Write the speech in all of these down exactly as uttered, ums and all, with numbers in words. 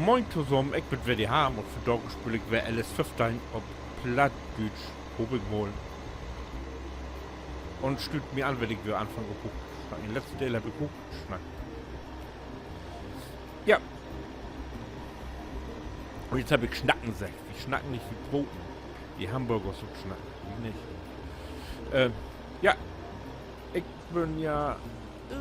Moin tosamen, ik bün weer de Harm un vandaag speel ik weer L S föffteihn op Plattdüütsch, hoop ik mal. Un stüürt mi an, wenn ik weer anfang op Hooch-, in letzten Deel heff ik Hooch snackt. Ja. Un jetzt heff ik snacken seggt. Wi snacken nich, wi proten. De Hamborgers ok snacken, wi nich. Äh, ja. Ik bün ja, äh,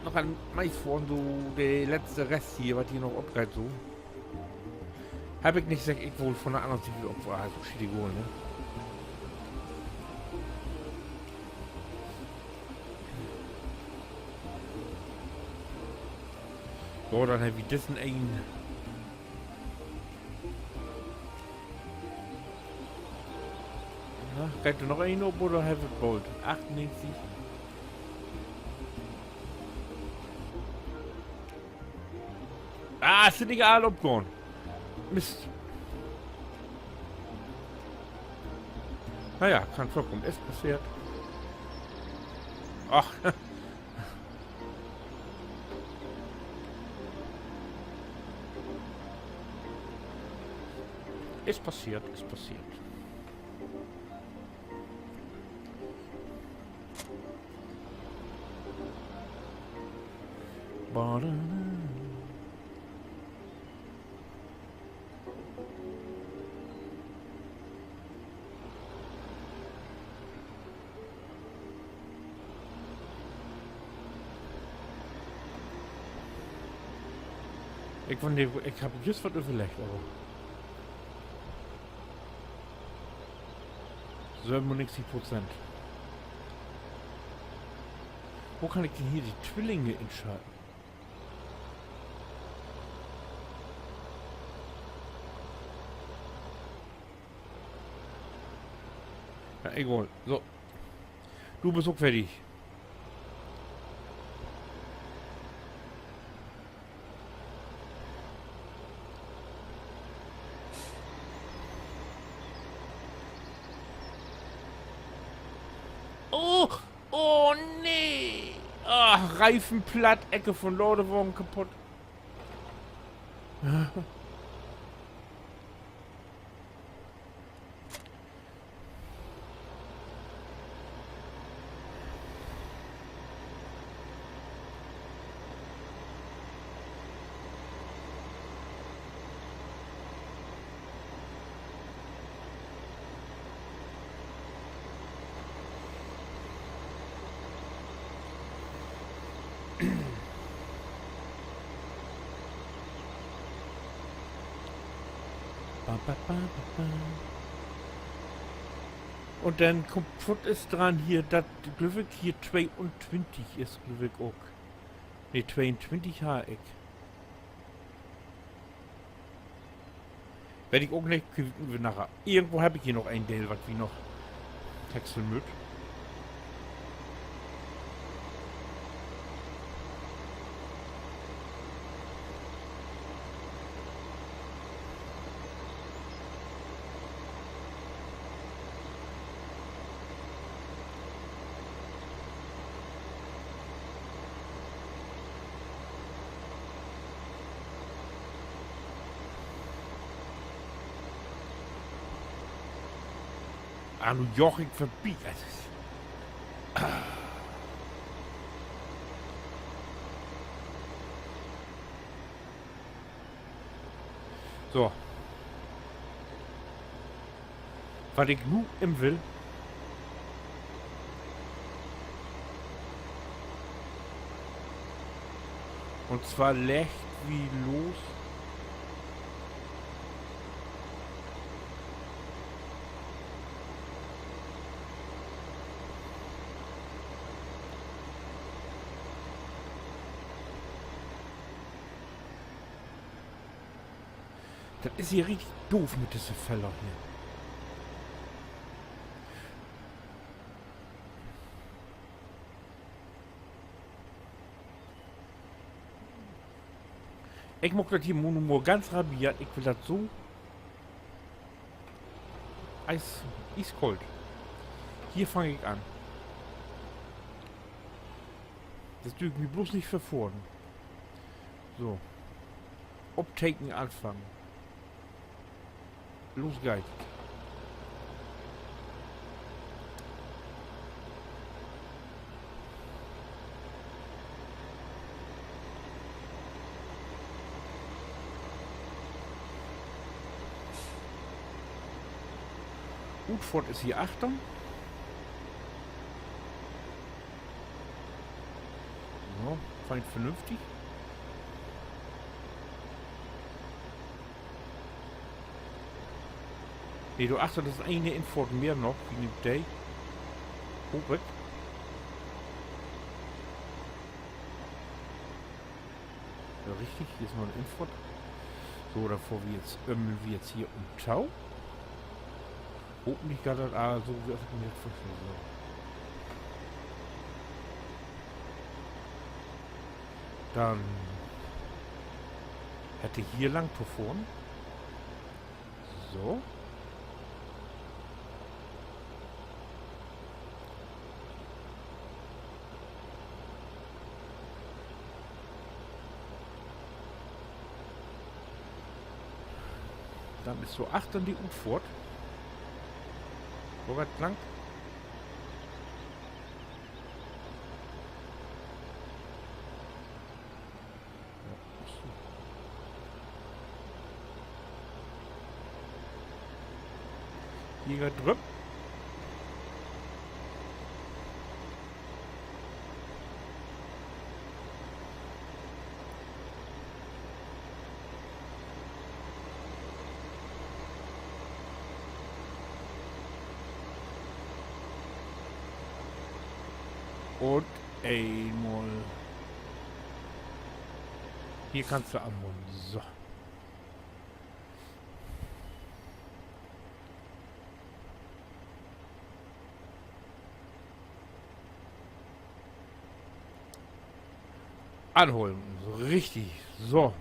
noch an meist fohren, so de letzte Rest hier, wat hier noch opgeiht, so. Heff ik nich seggt, ik wull von de anner Siet op, also, schietegal, ne? So, denn hebbt wi dissen een. Na, geiht dor noch een op oder hebbt wi bold? Achtunnegentig. Ah, is nich all opgahn. Mist. Na ja, kann vörkamen. Is passeert. Ach. Is passeert, is passeert. Ik wunner, ik heff jüst wat överleggt, aver sövenunnegentig Prozent. Wo kann ik denn hier de Twillinge inschalten? Ja, egal. So. Du büst ok fertig. Oh, oh nee. Ah, Reifen platt, Ecke von Ladewagen kaputt. Ba, ba, ba, ba, ba. Un denn kummt, wat is dran hier, dat, glööv ik, hier tweeuntwintig is, glööv ik ok. Nee, tweeuntwintig harr ik. Weet ik ok nich, kieken wi naher. Irgendwo heff ik hier noch een Deel, wat wi noch häckseln mööt. Ah, nu jogg ik vörbi. Dat is, ah. So. Wat ik nu even will. Un zwar leggt wi los. Dat is hier richtig doof mit disse Feller hier. Ik maak dat hier nu mal ganz rabiat. Ik will dat so ies-, ieskoolt. Hier fang ik an. Dat dür ik mi blots nich verfohren. So. Opteken anfangen. Los geiht. Utfohrt is hier achtern. So, fein vernünftig. Nee, dor achtern is ene Infohrt mehr noch, wi nehmt de. Hoop ik. Ja, richtig, hier is noch en Infohrt. So, dor fohr wi nu, ömmelt wi nu hier ümto. Hopentlich geiht dat all so, as ik mi dat vörstell, so. Denn hett he hier lang to fohren. So. Denn is so achtern de Utfohrt. Wo geiht dat lang? Hier geiht dat rüp. Un eenmal. Hier kannst du anholen. So. Anholen, so richtig. So.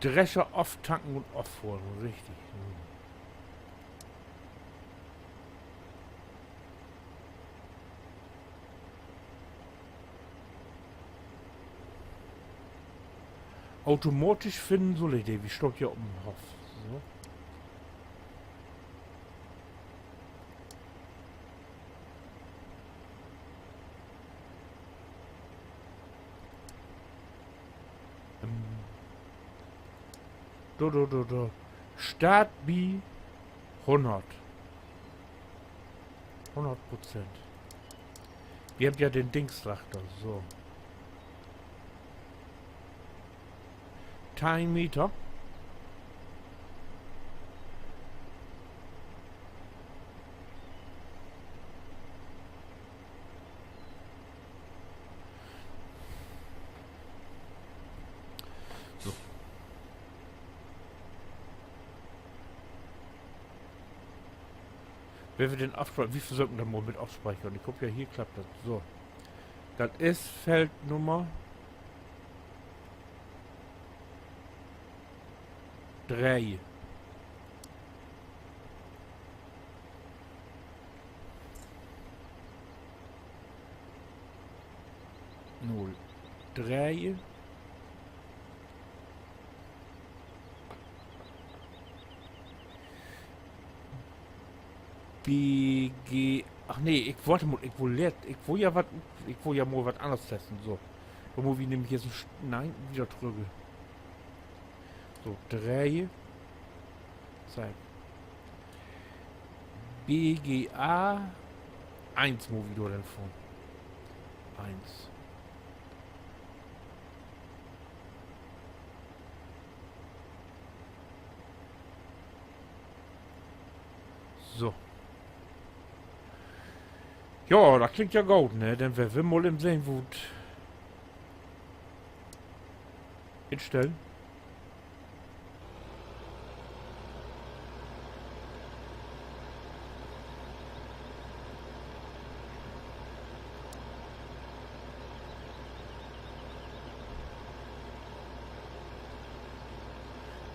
Drescher oftanken un offohren, richtig. Automatisch finnen sull he de, wi staht ja op 'n Hoff. So. Ähm. Do, do, do, do. Start bi hunnert. Hunnert Prozent. Wi hebbt ja den Dings drachter, so. Teihn Meter. So. Wenn wi den afspeichern, wi versöken dat mal mit afspeichern. Ik hoop ja, hier klappt dat. So. Dat is Feldnummer dree. Null dree. B G, ach nee, ik, wart mal, ik wull let-, ik wull ja wat, ik wull ja mal wat anners testen, so. Dor mutt wi nämlich nu, nee, wedder trügg. So, dree. Zack. B G A eins mutt wi dor denn fohren. Eins. So. Ja, dat klingt ja goot, ne? Denn wenn wi mal even sehn, wo instellen.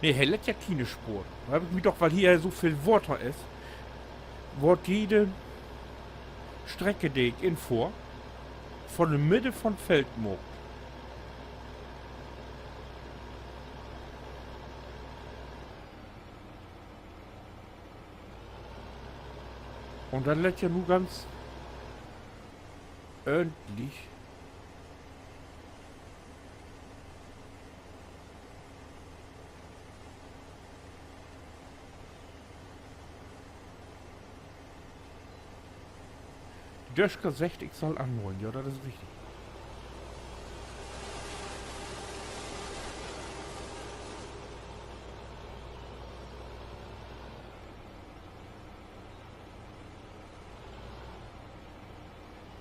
Nee, he lett ja kiene Spoor. Do heff ik mi doch, wiel hier so veel Water is, word jede Strecke, de ik infohr, von de Middel von 't Feld maakt. Un dat lett ja nu ganz ördentlich. De Döscher seggt, ik sall anholen. Ja, dat is richtig.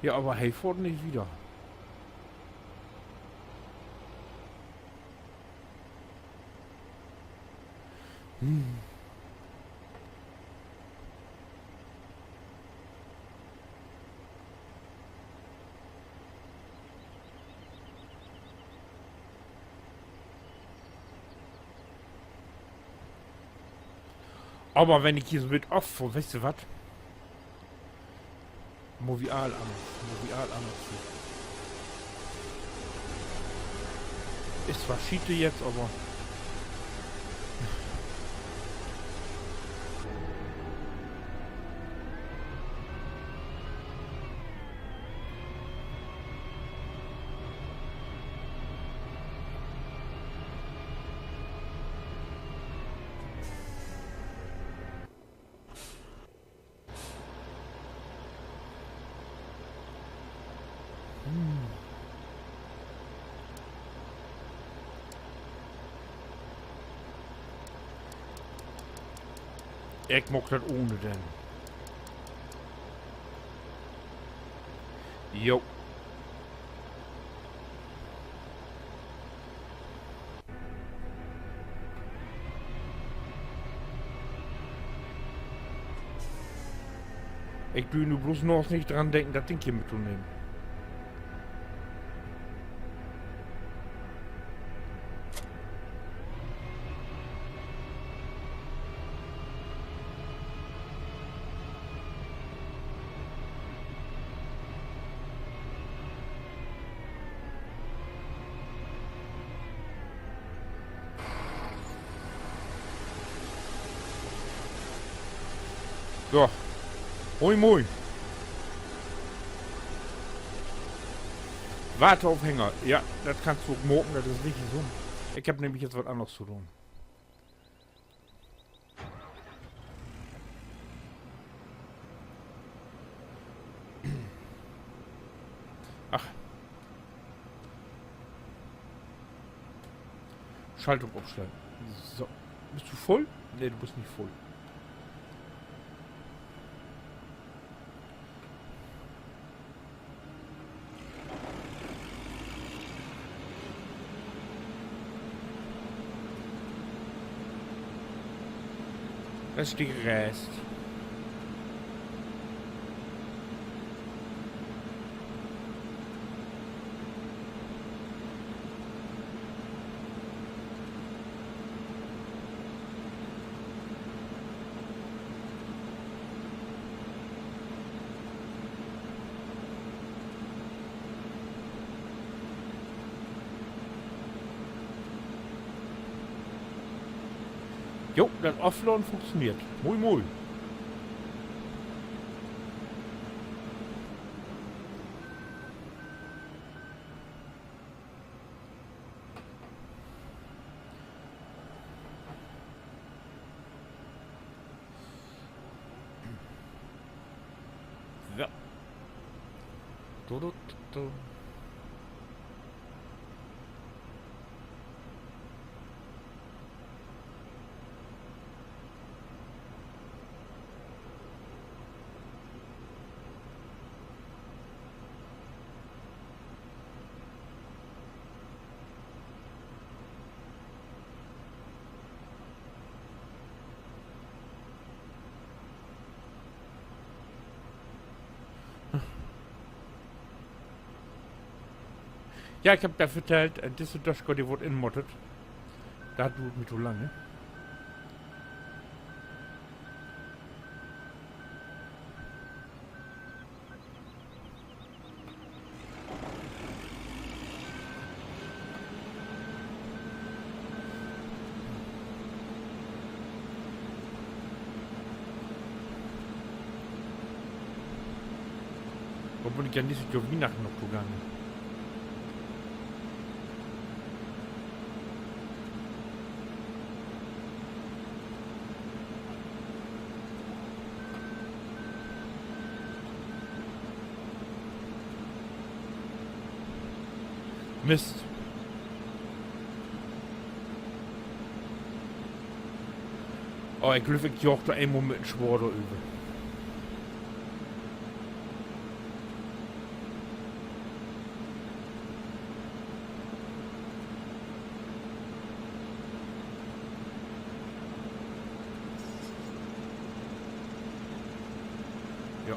Ja, aver he fohrt nich wieder. Hm. Aver wenn ik hier so mit af, weetst du wat? Mutt wi all anners, mutt wi all anners sehn. Is zwar schiete jetzt, aver Ik maak dat ahn denn. Jo. Ik dür nu bloots noch nich dran denken, dat Ding hier mittonehmen. So. Hoi, moi. Waterafhänger. Ja, dat kannst du ok maken, dat is richtig so. Ik heff nämlich nu wat anners to doon. Ach. Schaltung opstellen. So. Büst du vull? Nee, du büst nich vull. Dat is de Rest. Jo, dat Afladen funktioneert. Moi, moi. So. Du, du, du, du. Ja, ik heff dat vertellt, äh, disse Döscher, de word inmottet. Dat duert mi to lang, ne? Bün ik ja nich so Wiehnachten noch togangen. Mist. Oh, ik glööv, ik jaag dor eenmal mit en Swoor över. Ja.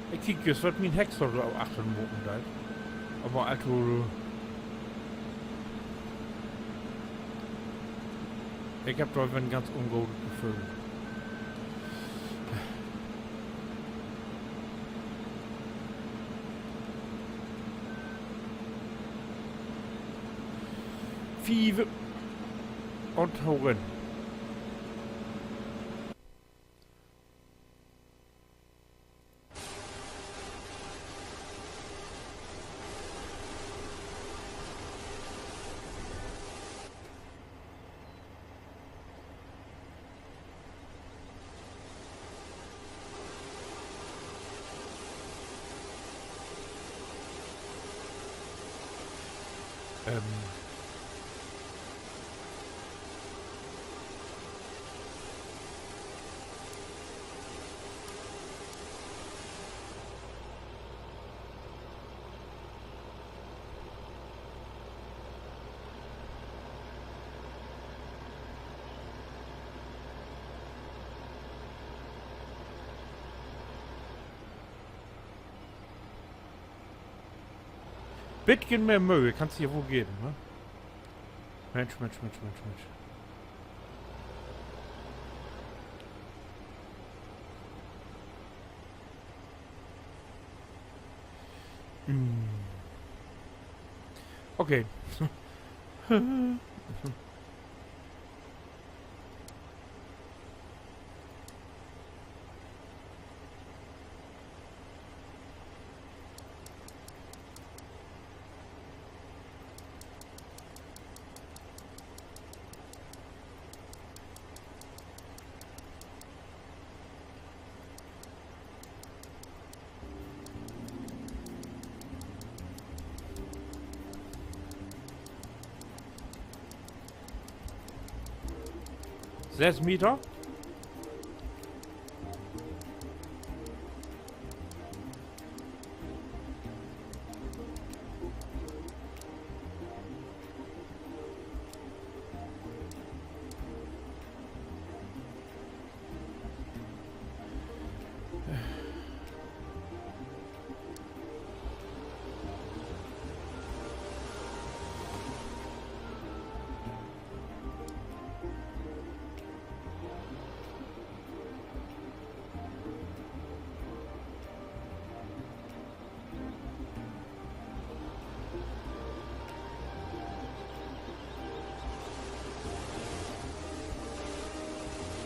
Ik kiek jüst, wat mien Hex dor achtern maken deit. Aver also, ik heff dor en ganz ungodet Geföhl. Fieve un hau rin. Ähm. Bietje mehr Möh kannst hier woll geven, ne? Minsch, Minsch, Minsch, Minsch, Minsch. Hm. Okay. Söss Meter.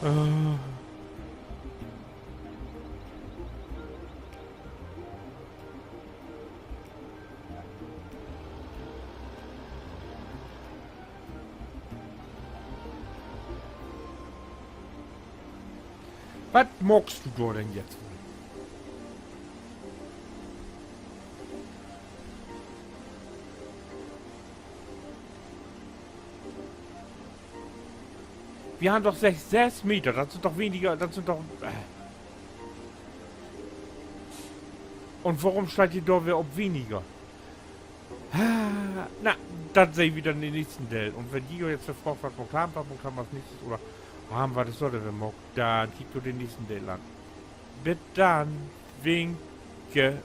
Äh. Wat maakst du dor denn jetzt? Wi harrn doch seggt, söss Meter, dat sünd doch weniger, dat sünd doch, äh. Un worüm steiht de dor weer op weniger? Na, dat seht wi denn in den nächsten Deel. Un wenn ji jo jetzt fraagt, wat maakt wi, wat maakt wi as nächstes, oder Mann, wat is dat denn weer maakt? Denn kiek to den nächsten Deel an. Bit denn. Winke.